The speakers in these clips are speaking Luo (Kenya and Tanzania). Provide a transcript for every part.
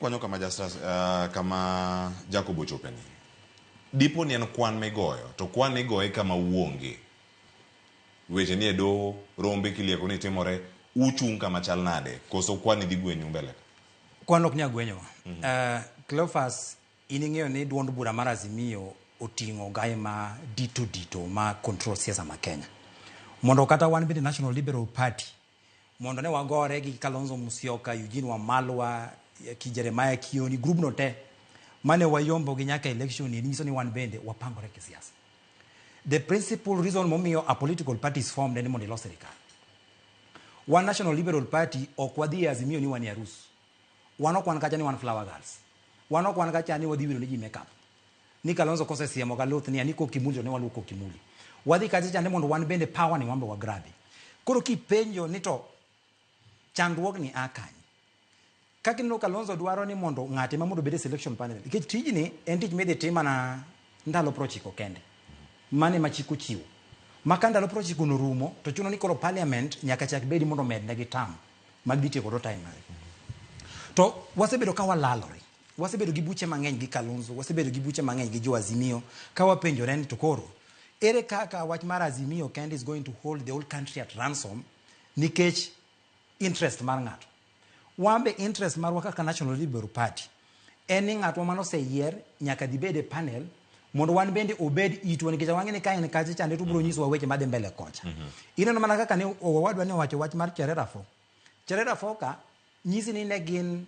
Kwanyo kama Justus, kama Jacob ochope ni. Dipo ni en kwan migoyo, to kwan igoye kama uonge. Weche nie doho, rombe kilieko ni timore, uchung' kama chal nade? Koso kwan idhi gwenyu mbele ka? Kwan ok nyal gwenyowa. Cleophas, in ing'eyo ni duond bura mar Azimio oting'o gai ma dito dito ma control siasa ma Kenya. Mondo kata wan bende National Liberal Party mondo ne wagore gi Kalonzo Musyoka, Eugene Wamalwa, ki Jeremiah Kioni, group no te mane wayombo gi nyaka election ni nyiso ni wan bende wapangore kisiasa. The principal reason momiyo a political party is formed en ni mondo ilos sirikal. Wan National Liberal Party ok wadhi e Azimio ni wan e arus. Wan ok wan kacha ni wan flower girls. Wan ok wan kacha ni wadhi wiro ni ji makeup. Ni Kalonzo kosesiemo galuth ni ani Kokimuli to ne waluwo Kokimuli. Wadhi kacha chande mondo wan bende power ni wan be wagrabi. Koro kipenjo ni to chandruogni a kanye? Kaka ineno Kalonzo dwaro ni mondo ng'ate ma mondo obed e selection panel. Nikech tijni en tich midhi tim mana ndalo 90 kende. Mano ema chik ochiwo. Ma ka ndalo 90 norumo to chuno ni koro parliament nyaka chak bedi mondo omednegi term mag dhi tieko godo time mare. To wasebedo ka walalore. Wasebedo gi buche mang'eny gi Kalonzo, wasebedo gi buche mang'eny gi jo Azimio ka wapenjore ni to koro ere kaka wach mar Azimio kende is going to hold the whole country at ransom nikech interest mar ng'ato. Wan be interest marwa kaka National Liberal Party en ni ng'atwa manoseyier nyaka dhi bed e panel mondo wan bende obed itwa nikech wang'e ni ka en kacha chande to obiro nyisowa weche madhi mbele kocha. Ineno mana kaka ne owadwa ne owacho wach mar Cherera 4. Cherera 4 ka nyisi ni ne gin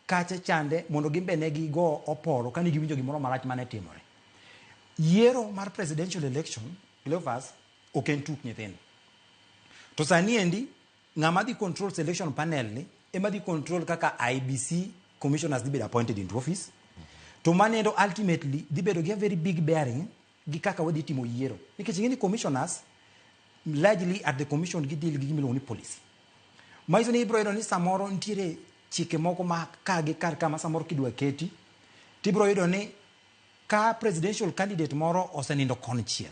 kacha chande mondo gin be ne gigo oporo kane giwinjo gimoro marach mane timore. Yiero mar presidential election, Cleophas, ok en tuk nyithindo. To sani endi ng'ama dhi control selection panel ni ema dhi control kaka IEBC commissioners dhi bedo appointed into office. To mano endo ultimately dhi bedo gi a very big bearing gi kaka wadhi timo yiero. Nikech ing'e ni commissioners largely at the commission gi deal gi gima iluongo ni policy. Manyiso ni ibiro yudo ni samoro nitiere chike moko ma ka gi kar ka ma samoro kidwa keti tibiro yudo ni ka presidential candidate moro osenindo konchiel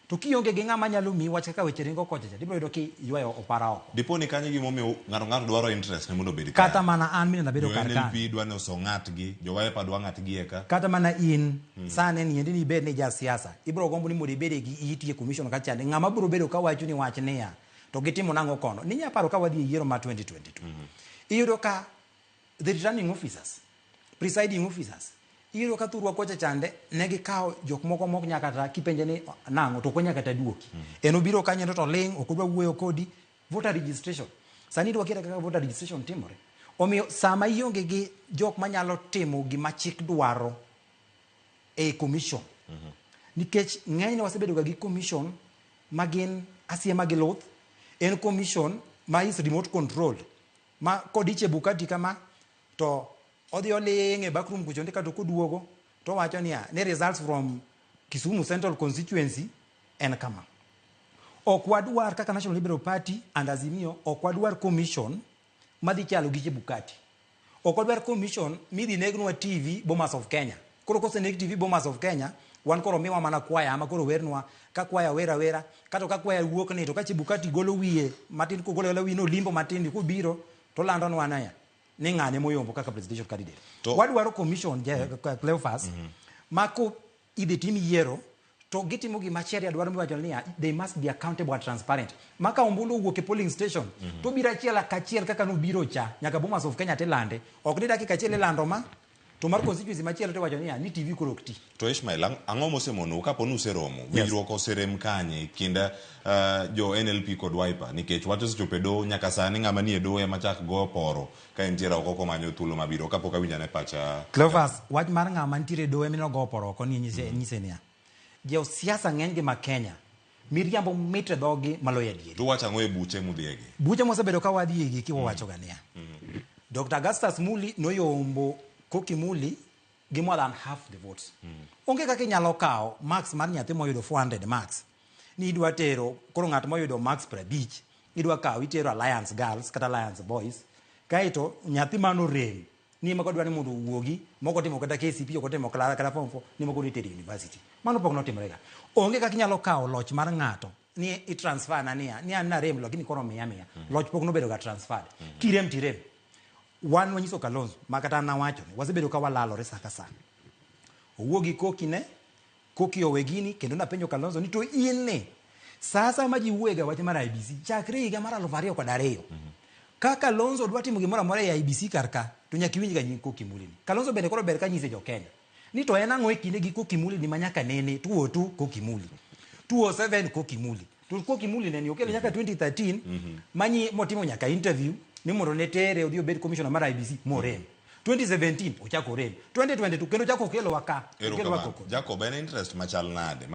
to kionge gi ng'ama nyalo miyi wach kaka weche ringo kocha cha tibiro yudo kiywayo opara oko. Dipo ni kanyo gimomiyo ng'ato ng'ato dwaro interest ne mondo obed kae. Kata mana an mineno abedo Jo kar ka. NLP dwa ni oso ng'atgi, jo Wiper dwa ng'atgi eka. Kata mana in sane ni endi ni ibed ni ja siasa ibiro gombo ni mondo ibede gi iti e commission ka chande ng'ama biro bedo ka wacho ni wach niya to gitimo nang'o kono ninya paro ka wadhi e yiero mar 2022 iyudo ka the returning officers presiding officers iyudo ka thurwa kocha chande ne gikawo jok moko mok nyaka kata kipenje ni nang'o to ok onyal kata duoki en obiro kanyo to ling' ok odwa wuoyo kodi voter registration sani idwa kira kaka voter registration timore omiyo sama ionge gi jok manyalo timo gima chik dwaro e commission nikech ng'enyne wasebedo ga gi commission ma gin asiema gi luth en commission ma is remote controlled ma kodich e Bukati kama to odhi oling' e backroom kucho ndika to koduogo to owacho niya ni results from Kisumu Central constituency en kama. Ok wadwar kaka National Liberal Party and Azimio ok wadwar commission madhi chalo gi Chebukati. Ok wadwar commission midhi negnwa TV Bomas of Kenya. Koro koseneg TV Bomas of Kenya, wan koro miwa mana kwaya ama koro wernwa ka kwaya wera wera kato ka kwaya wuok ni to ka Chebukati golo wiye matin kogolo gola wiye nolimbo matin kobiro to landonwa niya ni ng'ane moyombo kaka presidential candidate. Wadwaro commission je, Cleophas ma ko idhi tim yiero to gitimo gima sheria dwaro miwacho niya they must be accountable and transparent ma ka ombulu owuok e polling station to biro achiel kachiel kaka nobiro cha nyaka Bomas of Kenya tilande ok ni dakika achiel ilando ma to mar constituency machielo to iwacho niya ni TV koro ok ti. To Ishmael, ang'o mosemonou kapo ni useromo? Winjruok oserem kanye kind jo NLP kod Wiper? Nikech wach osechopo e doho nyaka sani ng'ama nie doho ema chak go poro ka entiere oko komanyo thuolo mabiro kapok awinjo ane pacha. Cleophas, wach mar ng'ama nitiere e doho ema nogo oporo oko ni nyise, nyise niya jo siasa ng'eny gi ma Kenya miriambo mit e dhogi maloyo adieri. To uwacho ang'o e buche mudhiegi? Buche mosebedo ka wadhiye gi kiwawacho ga niya Dr. Augustus Muli noyombo Koki Muli gi more than half the votes. Onge kaka inyalo kawo marks mar nyathi moyudo 400 marks ni idwa tero koro ng'at moyudo marks 50 idwa kawo itero Alliance Girls kata Alliance Boys kaeto nyathi manorem ni ema kodwa ni mondo owuogi moko timo kata KCPE ok otimo kata form 4 ni moko itero e university. Mano pok notimore ga. Onge kaka inyalo kawo loch mar ng'ato ni i transfer na niya ni an narem lakini koro miya miya. Loch pok nobedo ga transferred. Kirem tirem. Wan wanyiso Kalonzo, ma kata an nawacho ni wasebedo ka walalore sa ka sa. Owuo gi Koki ne, Koki owe gini, kendo napenjo Kalonzo ni to in ni, sa asaya ma ji wuoye ga wach mar IEBC, chakre higa mar 2002, ka Kalonzo dwa timo gimoro amora e IEBC kar ka, to nyaka iwinj ga nying Koki Muli ni. Kalonzo bende koro ber ka nyise jo Kenya ni to en ang'o e kinde gi Koki Muli ni ma nyaka nene 202 Koki Muli, 207 Koki Muli. To Koki Muli neni okele nyaka 2013 manyi motimo nyaka interview ni mondo ne tere odhi obed commissioner mar IEBC morem. 2017 ochako orem. 2022 kendo ochako okelowa ka. Okelowa Erokamano. koko. Jacob, en interest machal nade?